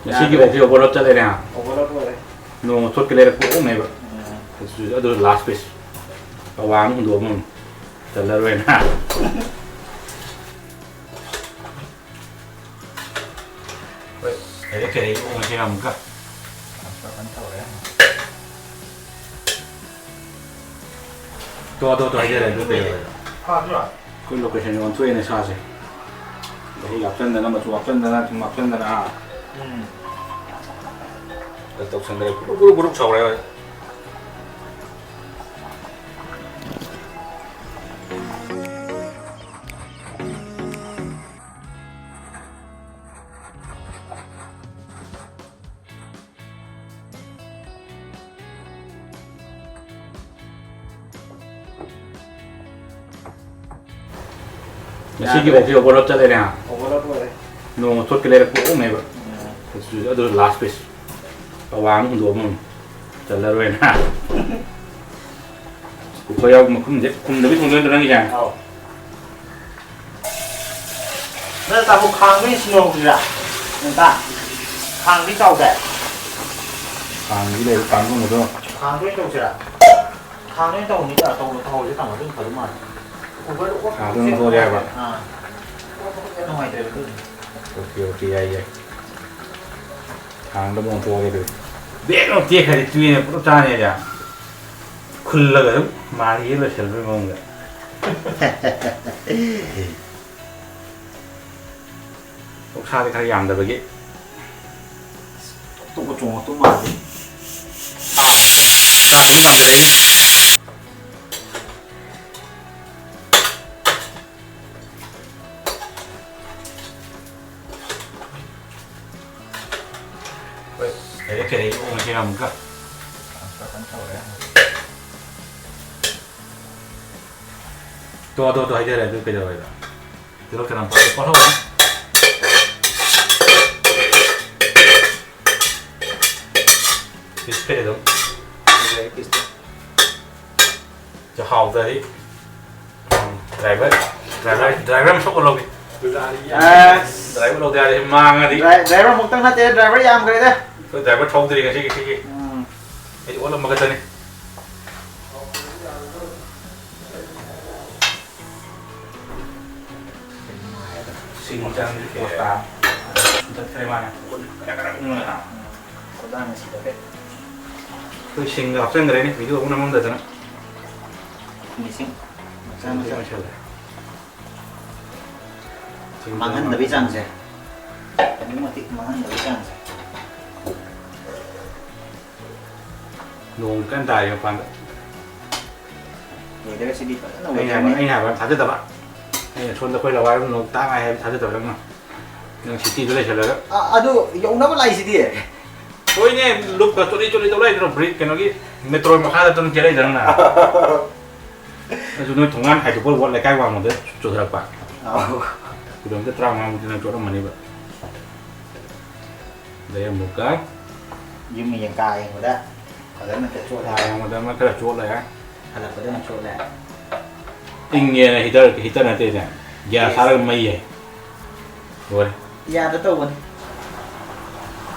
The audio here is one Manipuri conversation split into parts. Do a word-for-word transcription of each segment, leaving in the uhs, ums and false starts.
ꯉꯁꯤꯒꯤ ꯌꯥꯗ꯭ꯔꯦ꯫ ꯑꯣꯛꯁꯤ overload ꯆꯠꯂꯦꯅꯦ, ꯍꯥ? Overload ꯑꯣꯏꯔꯦ꯫ ꯅꯣꯡꯃ ꯊꯣꯠꯀꯦ ꯂꯩꯔꯛꯄ ꯑꯣꯛꯅꯦꯕ꯫ ꯎꯝ꯫ ꯑꯗꯨꯁꯨ, ꯑꯗꯨ last piece꯫ ꯑꯋꯥ ꯑꯃ ꯍꯨꯟꯗꯣꯛꯑꯝꯃꯝꯅꯤ꯫ ꯆꯜꯂꯔꯣꯏꯅ꯫ ꯍꯣꯏ, ꯀꯩꯗꯩ ꯀꯩꯗꯩ ꯑꯣꯛ ꯉꯁꯤꯅ ꯑꯃꯨꯛꯀ꯫ ꯐꯖꯅ ꯇꯧꯔꯦ꯫ ꯇꯣ, ꯇꯣ, ꯇꯣ, ꯍꯥꯏꯖꯔꯦ, ꯑꯗꯨ ꯀꯩꯗꯧꯔꯦ? ꯐꯥꯗ꯭ꯔꯣ? ꯑꯩꯈꯣꯏ location ꯑꯣꯟꯊꯣꯛꯑꯦꯅꯦ ꯁꯥꯁꯦ꯫ ꯃꯍꯤ ꯍꯥꯞꯆꯟꯗꯅ, ꯃꯆꯨ ꯍꯥꯞꯆꯟꯗꯅ, ꯊꯨꯝ ꯍꯥꯞꯆꯟꯗꯅ, ꯑꯥ꯫ ꯎꯝ꯫ ꯑꯗꯨ ꯇꯧꯁꯟꯗꯅ ꯒꯨꯔꯨꯛ, ꯒꯨꯔꯨꯛ, ꯒꯨꯔꯨꯛ ꯁꯧꯔꯦ꯫ ꯉꯁꯤꯒꯤ ꯌꯥꯗ꯭ꯔꯦ꯫ ꯑꯣꯛꯁꯤ overload ꯆꯠꯂꯦꯅꯦ, ꯍꯥ? Overload ꯑꯣꯏꯔꯦ꯫ ꯅꯣꯡꯃ ꯊꯣꯠꯀꯦ ꯂꯩꯔꯛꯄ ꯑꯣꯛꯅꯦꯕ꯫ ꯎꯝ꯫ ꯑꯗꯨꯁꯨ, ꯑꯗꯨꯁꯨ last piece꯫ ꯑꯋꯥ ꯑꯃ ꯍꯨꯟꯗꯣꯛꯑꯝꯃꯝꯅꯤ꯫ ꯆꯜꯂꯔꯣꯏꯅ꯫ Cooker ꯌꯥꯎꯕ ꯃꯈꯨꯝꯁꯦ ꯈꯨꯝꯗꯕꯤ ꯊꯣꯡꯗꯣꯏ ꯅꯠꯇ꯭ꯔꯣ ꯅꯪꯒꯤꯁꯦ? ꯑꯧ꯫ ꯅꯪ ꯇꯥꯃꯣ ꯈꯥꯡꯗ ꯑꯣꯏꯅ ꯁꯤꯟꯅꯍꯧꯁꯤꯔꯥ? ꯅꯪꯇ ꯈꯥꯡꯗꯤ ꯆꯥꯎꯗꯦ꯫ ꯈꯥꯡꯗꯤ ꯂꯩ, ꯈꯥꯡ ꯊꯣꯡꯕꯗꯣ꯫ ꯈꯥꯡꯗ ꯑꯣꯏꯅ ꯇꯧꯁꯤꯔꯥ? ꯈꯥꯡꯗ ꯑꯣꯏꯅ ꯇꯧꯍꯧꯅꯤ, ꯇꯧ-, ꯇꯧꯍꯧꯁꯦ ꯇꯥꯃꯣ, ꯑꯗꯨꯅ ꯐꯗꯧ ꯃꯥꯜꯂꯦ꯫ Cooker ꯗꯣ ꯑꯣꯠꯄ ꯈꯥꯡꯗ ꯑꯣꯏꯅ ꯊꯣꯛꯁꯦ ꯊꯣꯡꯒꯦ ꯍꯥꯏꯕ? ꯑꯥ꯫ ꯑꯣꯠꯄ ꯈꯣꯠꯄ ꯌꯥꯝ ꯅꯨꯡꯉꯥꯏꯇ꯭ꯔꯦꯕ ꯑꯗꯨꯅ꯫ OK, OK, ꯌꯥꯏ, ꯌꯥꯏ꯫ ꯈꯥꯡꯗ ꯑꯃꯨꯛ ꯑꯣꯟꯊꯣꯛꯑꯒꯦ ꯑꯗꯨꯗꯤ꯫ ꯕꯦꯛ ꯑꯃ ꯇꯦꯛꯈ꯭ꯔꯗꯤ ꯇꯨꯌꯦꯅ ꯄꯨꯂꯞ ꯆꯥꯅꯤ ꯑꯩꯗꯤ꯫ ꯈꯨꯜꯂꯒ ꯑꯗꯨꯝ ꯃꯥꯔꯤꯌꯦ ꯂꯣꯏꯁꯤꯟꯕꯒꯤ ꯃꯑꯣꯡꯗ꯫ ꯑꯣꯛꯁꯥꯗꯤ ꯈꯔ ꯌꯥꯝꯗꯕꯒꯤ꯫ ꯑꯇꯣꯞꯄ ꯆꯣꯡꯉꯛꯇꯧ ꯃꯥꯜꯂꯤ꯫ ꯆꯥꯡꯗꯤ ꯃꯥꯟꯅꯔꯦ꯫ ꯍꯣꯏ, ꯀꯩꯗꯩ ꯀꯩꯗꯩ ꯑꯣꯛ ꯉꯁꯤꯅ ꯑꯃꯨꯛꯀ꯫ ꯇꯣ, ꯇꯣ, ꯇꯣ, ꯍꯥꯏꯖꯔꯦ, ꯑꯗꯨ ꯀꯩꯗꯧꯋꯦꯕ? ꯇꯤꯜꯍꯧ ꯆꯅꯝ ꯄꯥꯏꯔ ꯄꯥꯏꯍꯧꯔꯦ꯫ Piece ꯈꯔ ꯑꯗꯨꯝ꯫ ꯐꯖꯔꯦ piece ꯇꯣ꯫ ꯁꯤ ꯍꯥꯎꯗ꯭ꯔꯗꯤ, ꯎꯝ, driver, driver, driver ꯑꯃ ꯁꯣꯛꯑ ꯂꯧꯒꯦ꯫ ꯑꯁ꯫ ꯗ꯭ꯔꯥꯏꯚꯔ ꯂꯧꯗ ꯌꯥꯔꯦ, ꯃꯥꯡꯉꯗꯤ꯫ ꯗ꯭ꯔꯥꯏ-, ꯗ꯭ꯔꯥꯏꯚꯔ ꯃꯨꯛꯇꯪ ꯅꯠꯇꯦ, ꯗ꯭ꯔꯥꯏꯚꯔ ꯌꯥꯝꯈ꯭ꯔꯦꯗ꯫ ꯑꯩꯈꯣꯏ ꯗ꯭ꯔꯥꯏꯚꯔ ꯊꯧꯗ꯭ꯔꯤ ꯉꯁꯤꯒꯤ, ꯁꯤꯒꯤ꯫ ꯎꯝ꯫ ꯑꯩꯗꯤ ꯑꯣꯠꯂꯝꯕ ꯈꯛꯇꯅꯤ꯫ ꯁꯤꯡ ꯆꯪꯗ꯭ꯔꯤ ꯄꯣꯠꯇ ꯁꯨꯝ ꯇꯠꯈ꯭ꯔꯦ ꯃꯥꯅ꯫ ꯀꯔꯛ ꯀꯔꯛ ꯎꯪꯉꯒ꯫ ꯈꯨꯗꯥꯡꯅ ꯁꯤꯗꯣꯛꯀꯦ꯫ ꯑꯩꯈꯣꯏ ꯁꯤꯡꯒ ꯍꯥꯞꯆꯤꯟꯈ꯭ꯔꯦꯅꯦ, ꯚꯤꯗꯤꯑꯣ ꯑꯃꯨꯛ ꯅꯝꯃꯝꯗꯗꯅ꯫ ꯃꯤꯁꯤꯡ ꯃꯆꯥ ꯃꯆꯥ꯫ ꯂꯣꯏꯁꯜꯂꯦ꯫ ꯃꯥꯡꯍꯟꯗꯕꯩ ꯆꯥꯡꯁꯦ꯫ ꯑꯗꯨꯛꯀꯤ ꯃꯇꯤꯛ ꯃꯥꯡꯍꯟꯗꯕꯩ ꯆꯥꯡꯁꯦ꯫ ꯅꯣꯡ ꯀꯟꯅ ꯇꯥꯔꯤ ꯃꯄꯥꯟꯗ꯫ Weather ꯁꯤꯗꯤ ꯐꯖꯅ ꯑꯩꯅ ꯍꯥꯏꯕ, weatherꯅꯤ꯫ ꯑꯩꯅ ꯍꯥꯏꯕ ꯊꯥꯖꯗꯕ꯫ ꯑꯩꯅ ꯁꯣꯝꯗ ꯑꯩꯈꯣꯏ ꯂꯋꯥꯏꯔꯣꯝ ꯅꯣꯡ ꯇꯥ ꯉꯥꯏ ꯍꯥꯏꯕ ꯊꯥꯖꯗꯕ ꯅꯪꯅ꯫ ꯅꯪ cityꯗ ꯂꯩꯁꯜꯂꯒ꯫ ꯑ-, ꯑꯗꯨ ꯌꯧꯅꯕ ꯂꯥꯛꯏꯁꯤꯗꯤ꯫ ꯍꯣꯏꯅꯦ, ꯂꯨꯞꯀ ꯆꯣꯠꯂꯤ ꯆꯣꯠꯂꯤ ꯇꯧ ꯂꯩꯗ꯭ꯔꯣ, ꯕ꯭ꯔꯤꯛ, ꯀꯩꯅꯣꯒꯤ ꯃꯦꯇ꯭ꯔꯣ ꯃꯈꯥꯗ ꯑꯗꯨꯝ ꯆꯦꯜꯂꯛꯏꯗ ꯅꯪꯅ꯫ ꯑꯗꯨ ꯅꯣꯏ ꯊꯣꯡꯒꯥꯟ ꯍꯥꯏꯗꯣꯛꯄ ꯋꯥꯠ ꯂꯩꯀꯥꯏ ꯋꯥꯡꯃꯗ ꯆꯨꯊꯔꯛꯄ꯫ ꯑꯧ꯫ Kilometre ꯇꯔꯥꯃꯉꯥꯃꯨꯛꯇꯤ ꯅꯪ ꯆꯣꯠꯂꯝꯃꯅꯤꯕ꯫ ꯑꯗꯩ ꯑꯃꯨꯛꯀ ꯌꯨꯝ ꯌꯦꯡꯀꯥ ꯌꯦꯡꯕꯗ ꯐꯖꯅ ꯆꯣꯠꯂꯦ꯫ ꯀꯥ ꯌꯦꯡꯕꯗ ꯑꯃ ꯈꯔ ꯆꯣꯠꯂꯦ꯫ ꯍꯜꯂꯛꯄꯗ ꯑꯃꯨꯛ ꯆꯣꯠꯂꯦ꯫ ꯏꯪꯉꯦꯅ heater, heater ꯅꯠꯇꯦꯅꯦ꯫ Gas gas꯫ ꯊꯥꯔꯒ ꯃꯩ ꯌꯥꯏ꯫ ꯂꯣꯏꯔꯦ꯫ ꯌꯥꯗ ꯇꯧꯕꯅꯤ꯫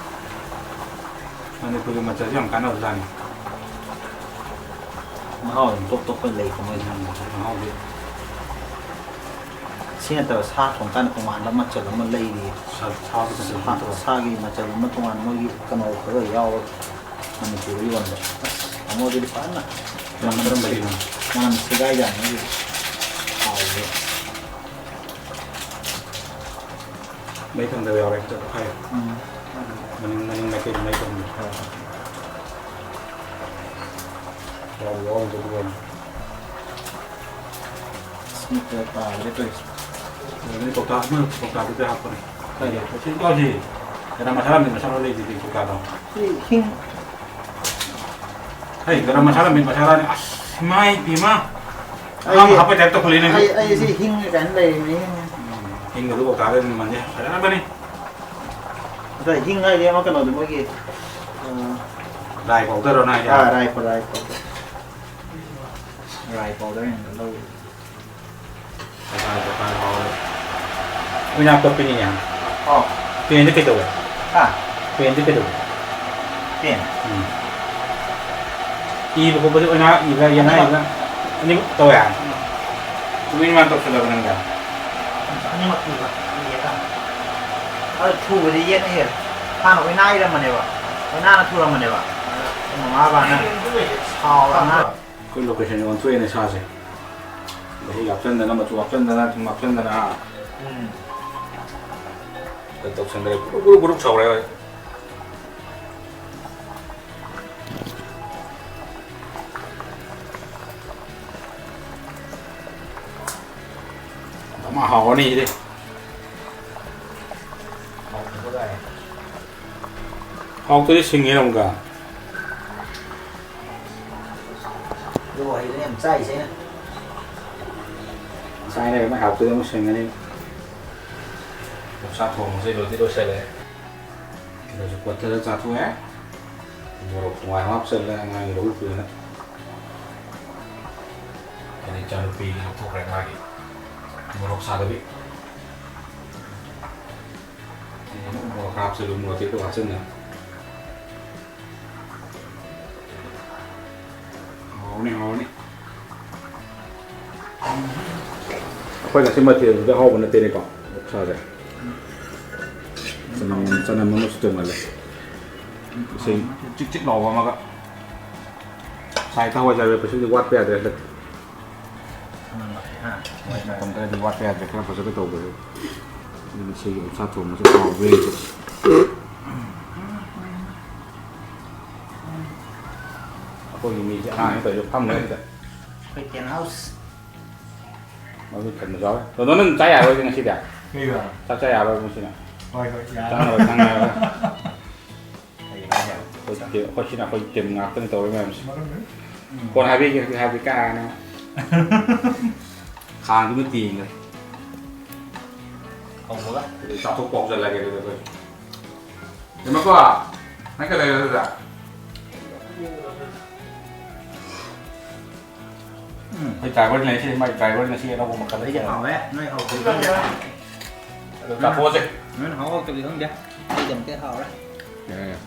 ꯃꯅꯤꯄꯨꯔꯒꯤ ꯃꯆꯜꯁꯦ ꯌꯥꯝ ꯀꯥꯟꯅꯕꯖꯥꯠꯅꯤ꯫ ꯃꯍꯥꯎ ꯑꯗꯨꯝ ꯇꯣꯞ ꯇꯣꯞꯄ ꯂꯩꯀꯣ ꯃꯣꯏꯁꯦ꯫ ꯎꯝ, ꯃꯍꯥꯎꯗꯤ꯫ ꯁꯤ ꯅꯠꯇꯕ ꯁꯥ ꯊꯣꯡꯀꯥꯟꯗ ꯇꯣꯉꯥꯟꯕ ꯃꯆꯜ ꯑꯃ ꯂꯩꯔꯤ꯫ ꯁꯥ-, ꯁꯥꯒꯤ ꯃꯆꯜ ꯁꯥ-, ꯑꯃ ꯇꯣꯉꯥꯟꯕ꯫ ꯁꯥꯒꯤ ꯃꯆꯜ ꯑꯃ ꯇꯣꯉꯥꯟꯕ ꯃꯣꯏꯒꯤ ꯀꯩꯅꯣ ꯈꯔ ꯌꯥꯎꯔ ꯃꯅꯤꯄꯨꯔꯗ ꯌꯣꯟꯕ꯫ ꯑꯁ, ꯇꯥꯃꯣ ꯑꯗꯨꯗꯤ ꯐꯖꯅ ꯀꯔꯝ-, ꯀꯔꯝꯕꯒꯤꯅꯣ? ꯃꯅꯝ ꯁꯦꯒꯥꯏꯖꯥꯠꯅꯤ ꯃꯣꯏꯒꯤ ꯍꯥꯎꯕ꯫ ꯃꯩ ꯊꯝꯗꯕ ꯌꯥꯎꯔꯦ, ꯈꯤꯇꯪ ꯐꯩ꯫ ꯎꯝ꯫ ꯃꯅꯤꯡ, ꯃꯅꯤꯡ ꯃꯥꯏꯀꯩꯗ ꯃꯩ ꯊꯝꯗꯦ꯫ ꯍꯣꯏ꯫ ꯌꯥꯎꯔꯤ, ꯌꯥꯎꯔꯤ, ꯑꯗꯨ ꯑꯣꯏꯅ꯫ ꯁꯤꯗ ꯇꯥꯔꯦ ꯇꯧꯔꯤꯁꯦ꯫ ꯑꯗꯨꯗꯤ ꯀꯧꯇꯥ ꯑꯃ, ꯀꯧꯇꯥꯗꯨꯗ ꯍꯥꯞꯄꯅꯤ꯫ ꯀꯥꯏꯗ? ꯁꯤ ꯌꯥꯎꯁꯤ꯫ ꯀꯅꯥ ꯃꯁꯥꯂꯥ ꯃꯤ ꯃꯁꯥꯂꯥ ꯂꯩꯁꯤꯗꯤ ꯀꯧꯇꯥꯗꯣ꯫ ꯁꯤ ꯍꯤꯡ꯫ ꯍꯩ, ꯒꯔꯝ ꯃꯁꯥꯂꯥ ꯃꯤꯠ ꯃꯁꯥꯂꯥꯅꯤ꯫ ꯑꯁ, ꯏꯃꯥꯏ ꯄꯦꯝꯃ꯫ ꯑꯩꯗꯤ ꯑꯍꯥꯟꯕ ꯍꯥꯞꯄꯩ type ꯇꯧꯈꯠꯂꯛꯏꯅꯦ꯫ ꯑꯩ, ꯑꯩ ꯁꯤ ꯍꯤꯡꯉꯦ ꯀꯥꯏꯅ ꯂꯩꯔꯤꯅꯦ, ꯍꯤꯡꯉꯦ꯫ ꯎꯝ, ꯍꯤꯡꯒꯗꯨ ꯀꯧꯇꯥꯗ ꯑꯗꯨꯝ ꯃꯟꯗꯦ꯫ ꯐꯖꯔꯕꯅꯤ꯫ ꯑꯗ ꯍꯤꯡ ꯍꯥꯏꯗꯤ ꯑꯃ ꯀꯩꯅꯣꯗꯣ ꯃꯣꯏꯒꯤ, ꯑ, ꯔꯥꯏ powder ꯔꯣ ꯅꯪ ꯍꯥꯏꯁꯦ? ꯑꯥ, ꯔꯥꯏ powder, ꯔꯥꯏ powder꯫ ꯔꯥꯏ powder ꯑꯣꯏꯅ ꯂꯧ꯫ ꯇꯣꯈꯥꯏ ꯇꯣꯈꯥꯏ ꯍꯥꯎꯔꯦ꯫ ꯑꯣꯏꯅꯥ ꯇꯞꯄꯤꯅꯤꯅꯦ꯫ ꯑꯣ꯫ ꯄꯦꯟꯗꯤ ꯀꯩꯗꯧꯋꯦ? ꯍꯥ? ꯄꯦꯟꯗꯤ ꯀꯩꯗꯧꯋꯦ? ꯄꯦꯟ? ꯎꯝ꯫ ꯏꯕ ꯈꯣꯠꯄꯗꯤ ꯑꯣꯏꯅꯥ ꯏꯕ꯭ꯔꯥ, ꯌꯦꯅꯥ ꯑꯅꯤꯃꯛ꯫ ꯏꯕ꯭ꯔꯥ? ꯑꯅꯤꯃꯛ ꯇꯧꯋꯦ? ꯎꯝ꯫ ꯇꯨꯃꯤꯟ ꯃꯥ ꯇꯧꯁꯜꯂꯕ ꯅꯪꯗꯤ? ꯑꯅꯤꯃꯛ ꯏꯕ, ꯏꯌꯦ ꯀꯥꯟꯗ꯫ ꯑꯗꯣ ꯊꯨꯕꯗꯤ ꯌꯦꯠꯅ ꯍꯦꯜꯂꯦ꯫ ꯍꯥꯟꯅ ꯑꯣꯏꯅꯥ ꯏꯔꯝꯕꯅꯦꯕ꯫ ꯑꯣꯏꯅꯥꯅ ꯊꯨꯔꯝꯕꯅꯦꯕ꯫ ꯑꯗ ꯃꯃꯥ ꯕꯕꯥꯅ ꯁꯥꯎꯔꯒ ꯑꯉꯥꯡ ꯑꯩꯈꯣꯏ location ꯑꯣꯟꯊꯣꯛꯑꯦꯅꯦ ꯁꯥꯁꯦ꯫ ꯃꯍꯤ ꯍꯥꯞꯆꯤꯟꯗꯅ, ꯃꯆꯨ ꯍꯥꯞꯆꯤꯟꯗꯅ, ꯊꯨꯝ ꯍꯥꯞꯆꯤꯟꯗꯅ, ꯍꯥ? ꯎꯝ꯫ ꯇꯧꯁꯟꯈ꯭ꯔꯦ꯫ ꯒꯨꯔꯨꯛ, ꯒꯨꯔꯨꯛ, ꯒꯨꯔꯨꯛ ꯁꯧꯔꯦ ꯍꯧꯖꯤꯛ꯫ ꯑꯃ ꯍꯥꯎꯔꯅꯤ ꯁꯤꯗꯤ꯫ ꯍꯥꯎꯇ꯭ꯔꯗꯤ ꯁꯤꯡꯉꯦ ꯑꯃꯨꯛꯀ꯫ ꯑꯗꯨ ꯋꯥꯍꯩꯗꯨꯅꯦ ꯌꯥꯝ ꯆꯥꯛꯏꯁꯦ ꯑꯩꯅ꯫ ꯉꯁꯥꯏꯅ ꯀꯩꯅꯣ ꯍꯥꯎꯇ꯭ꯔꯗꯤ ꯑꯃꯨꯛ ꯁꯤꯡꯉꯅꯤ꯫ ꯑꯣꯛꯁꯥ ꯊꯣꯡꯕꯁꯦ ꯂꯣꯏꯗꯤ ꯂꯣꯏꯁꯤꯜꯂꯦ꯫ ꯁꯤꯗꯁꯨ ꯀꯣꯠꯊꯔ ꯆꯥꯊꯣꯛꯑꯦ꯫ ꯃꯣꯔꯣꯛ ꯊꯨꯝ ꯍꯥꯞꯆꯜꯂꯦ ꯑꯉꯥꯡꯒꯤ ꯂꯧꯔꯛꯄꯅꯤꯅ꯫ ꯑꯗꯩ ꯏꯆꯥꯅꯨꯄꯤꯒꯤ ꯂꯧꯊꯣꯛꯈ꯭ꯔꯦ ꯃꯥꯒꯤ ꯃꯣꯔꯣꯛ ꯁꯥꯗꯕꯤ꯫ ꯃꯣꯔꯣꯛ ꯈꯔ ꯍꯥꯞꯆꯜꯂꯨ, ꯃꯣꯔꯣꯛ ꯑꯇꯦꯛꯄ ꯍꯥꯞꯆꯟꯗꯅ꯫ ꯍꯥꯎꯔꯅꯤ, ꯍꯥꯎꯔꯅꯤ꯫ ꯑꯩꯈꯣꯏ ꯉꯁꯤ ꯃꯊꯦꯜꯗꯨꯗꯤ ꯑꯍꯥꯎꯕ ꯅꯠꯇꯦꯅꯦꯀꯣ, ꯑꯣꯛꯁꯥꯁꯦ꯫ ꯆꯅꯝ, ꯆꯅꯝ ꯑꯃꯁꯨ ꯇꯣꯡꯍꯜꯂꯦ꯫ ꯏꯁꯤꯡ ꯆꯤꯛ ꯆꯤꯛ ꯂꯥꯎꯕ ꯑꯃꯒ꯫ ꯁꯥꯏꯠꯇ ꯍꯋꯥꯏꯖꯥꯔ ꯃꯦꯠꯄꯁꯤꯗꯤ ꯋꯥꯠꯄ ꯌꯥꯗ꯭ꯔꯦ ꯍꯟꯗꯛꯇꯤ꯫ ꯃꯇꯝ ꯈꯔꯗꯤ ꯋꯥꯠꯄ ꯌꯥꯗ꯭ꯔꯦ, ꯈꯔ ꯐꯖꯅ ꯇꯧꯕꯁꯦ꯫ ꯑꯗꯨꯅ ꯁꯤꯒꯤ ꯑꯣꯛꯁꯥ ꯊꯣꯡꯕꯁꯦ ꯍꯥꯎꯕ꯭ꯔꯥ ꯌꯦꯡꯁꯤ꯫ ꯑꯩꯈꯣꯏꯒꯤ ꯃꯤꯁꯦ ꯑꯉꯥꯡ ꯅꯠꯇ꯭ꯔꯁꯨ ꯐꯝꯈ꯭ꯔꯦ ꯁꯤꯗ꯫ ꯑꯩꯈꯣꯏ tent house꯫ ꯃꯃꯤꯠ ꯈꯟꯕꯁꯨ ꯌꯥꯎꯋꯦ꯫ ꯗꯣꯗꯣ, ꯅꯪ ꯆꯥ ꯌꯥꯔꯣꯏꯗꯤ ꯉꯁꯤꯗꯤ? ꯀꯩꯕ? ꯆꯥꯛ ꯆꯥ ꯌꯥꯔꯣꯏ ꯉꯁꯤꯅ? ꯍꯣꯏ, ꯍꯣꯏ, ꯌꯥꯔꯣꯏ꯫ ꯆꯪꯉꯔꯣꯏ, ꯆꯪꯉꯔꯣꯏ꯫ ꯀꯩꯒꯤꯅꯣ ꯍꯥꯏꯁꯦ? ꯑꯩꯈꯣꯏ ꯇꯤꯝ, ꯑꯩꯈꯣꯏ ꯁꯤꯅ ꯑꯩꯈꯣꯏ ꯇꯤꯝ ꯉꯥꯛꯇꯅꯤ ꯇꯧꯔꯤ ꯃꯌꯥꯝꯁꯦ꯫ ꯃꯔꯝꯗꯤ? ꯎꯝ꯫ ꯀꯣꯟꯅ ꯍꯥꯏꯕꯤꯒꯦ, ꯍꯧꯖꯤꯛ ꯍꯥꯏꯕꯗꯤ ꯀꯥꯏꯅ꯫ ꯈꯥꯡꯗꯨꯅ ꯇꯦꯡꯈ꯭ꯔꯦ꯫ ꯍꯧꯕꯒ? ꯑꯗꯨꯗꯤ ꯆꯥꯊꯣꯛꯄ ꯍꯧꯖꯤꯜꯂꯒꯦ ꯑꯗꯨꯗꯤ ꯑꯩꯈꯣꯏ꯫ ꯌꯦꯡꯉꯣꯀꯣ, ꯅꯪ ꯀꯩꯗꯧꯔꯦ ꯑꯗꯨꯗ? ꯎꯝ, ꯑꯩꯈꯣꯏ driver ꯂꯩꯔꯤꯁꯦ, ꯃꯥꯏ driver ꯉꯁꯤ ꯑꯅꯧꯕ ꯃꯈꯜ ꯑꯩꯗꯤ ꯍꯥꯎꯋꯦ, ꯅꯣꯏ ꯍꯥꯎꯇ꯭ꯔꯗꯤ ꯈꯪꯗꯦ꯫ ꯑꯗꯨ ꯆꯥꯊꯣꯛꯑꯁꯦ꯫ ꯅꯣꯏꯅ ꯍꯥꯎ ꯍꯥꯎꯇꯕꯗꯤ ꯈꯪꯗꯦ꯫ ꯑꯩꯗꯤ ꯑꯃꯨꯛꯀ ꯍꯥꯎꯔꯦ꯫ ꯌꯥꯏ, ꯌꯥꯏ꯫